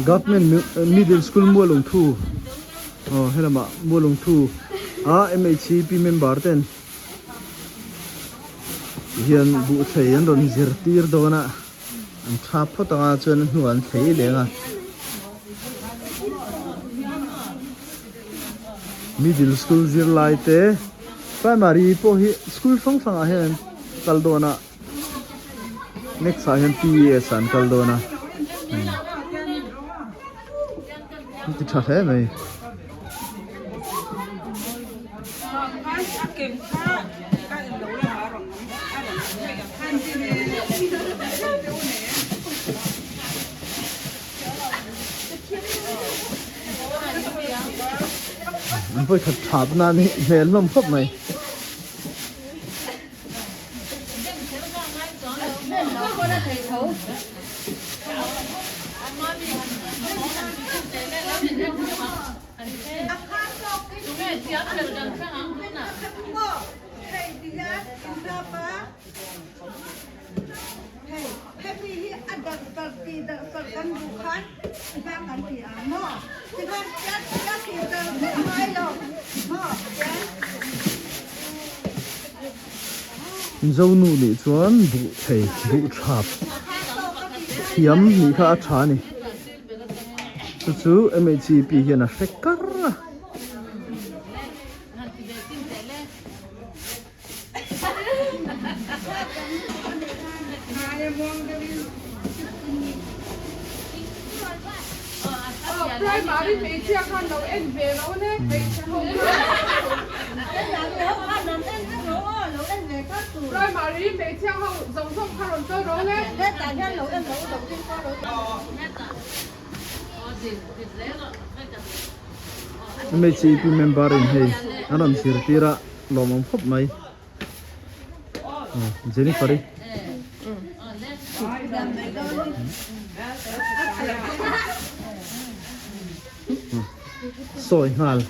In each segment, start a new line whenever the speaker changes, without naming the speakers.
Government Middle School Mualungthu aw helamah Mualungthu a MHCP member ten hian buh thlei an rawn zirtir dawn a an tha phawt ang a chuan a hnuah an thlei leng a middle school zirlai te primary pawh hi school hrang hrang ah hian an kal dawn a. Next ah hian PES ah an kal dawn a an ti tha hle mai. An vawikhat thap nan hi hmel hlawm khawp mai. Zonu nih chuan buh thei buh thap thiam nih kha a tha a ni chu chu M H E P hian a hre kar a. M H E P member in hei an rawn zirtir a. Lawmawm khawp mai Jennifer-i sawi nghal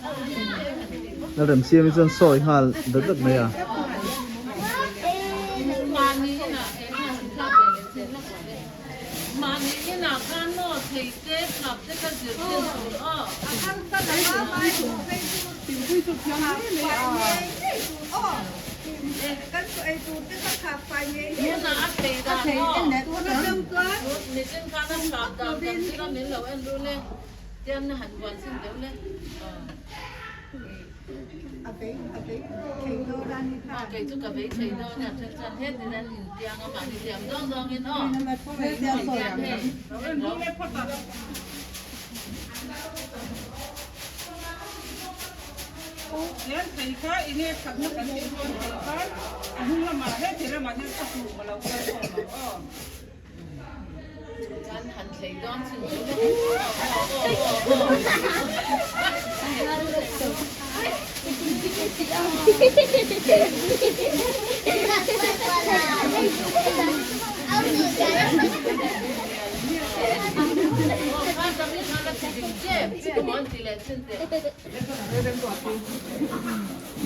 a remsiam hi chuan sawi nghal dat dat mai a.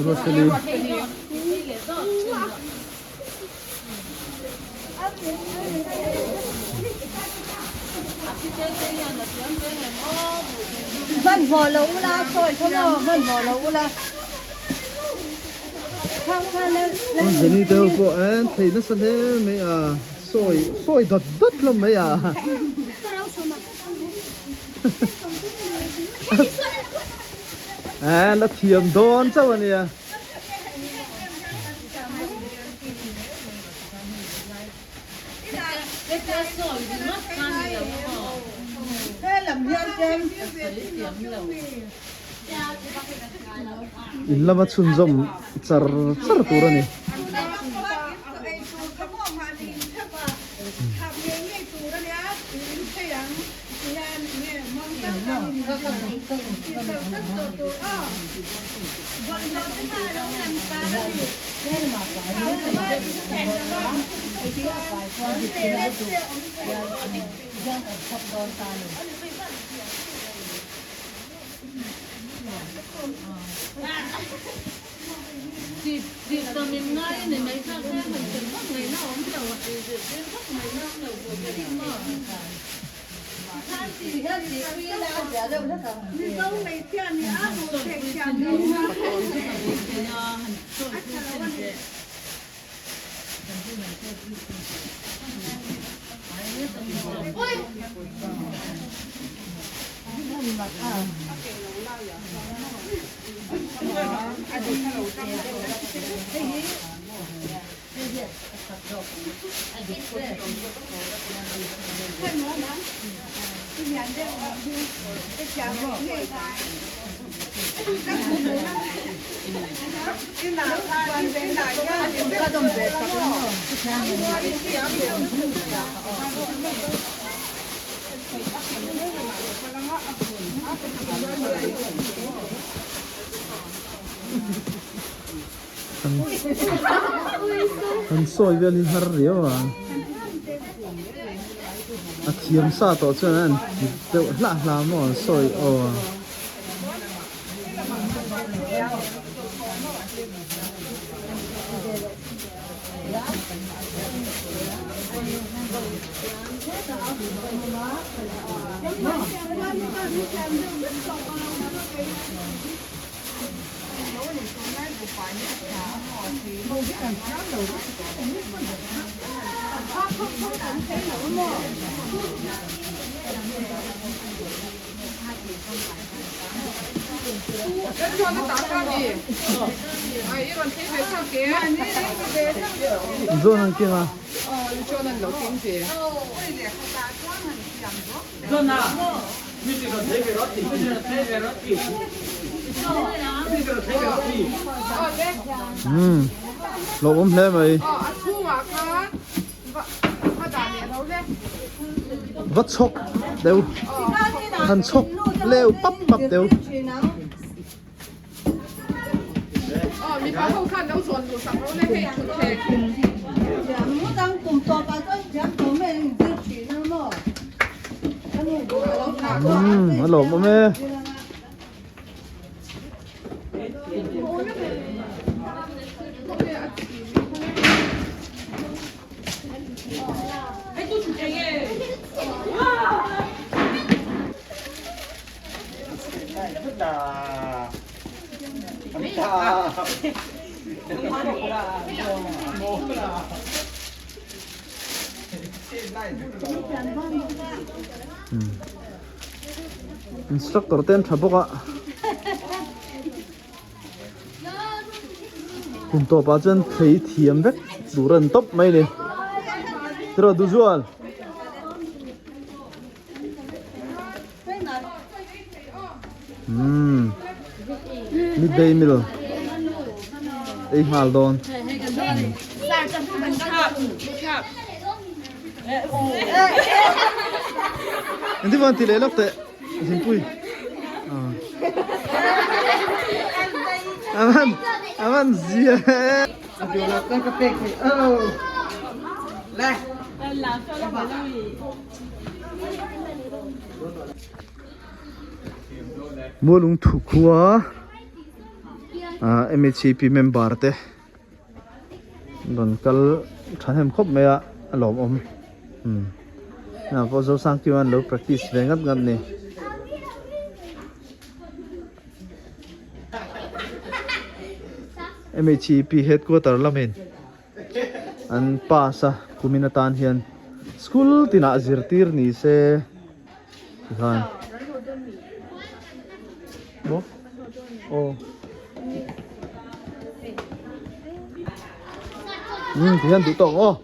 Ruatfeli.
Hmanhmawh lo ula sawi kha maw hmanhmawh lo ula
Jenny te ho pawh en thei nasa hle mai a sawi sawi dawt dawt hlawm mai a. En a thiam dawn chauh a nia. In lama chhunzawm char char tur a ni. Kan sawi vel hi har riau a, a thiam sa tawh chuan an ti deuh hlah hlah maw an sawi aw. Zawn an keng a. Umm hlauhawm hle mai. Va chhawk deuh han chhawk leu pap pap deuh. Umm a lawmawm e. Instructor te an tha bawk a kum tawpah chuan thei thiam vek tur a ni tawp mai a ni tiraw Duzual. Umm midday meal ei nghal dawn. Engtin van ti leh lawk teh Zingpui. Avan avan zia e. Mualung thu khua ah MHAP member te rawn kal thahnem khawp mai a a lawmawm umm tunah pawh Zosangkima an lo practice ve ngat ngat a ni. MHAP headquarter lamin. An pass a kumin atan hian school tinah zirtir ni se tikhan maw aw umm tihian duh tawk aw.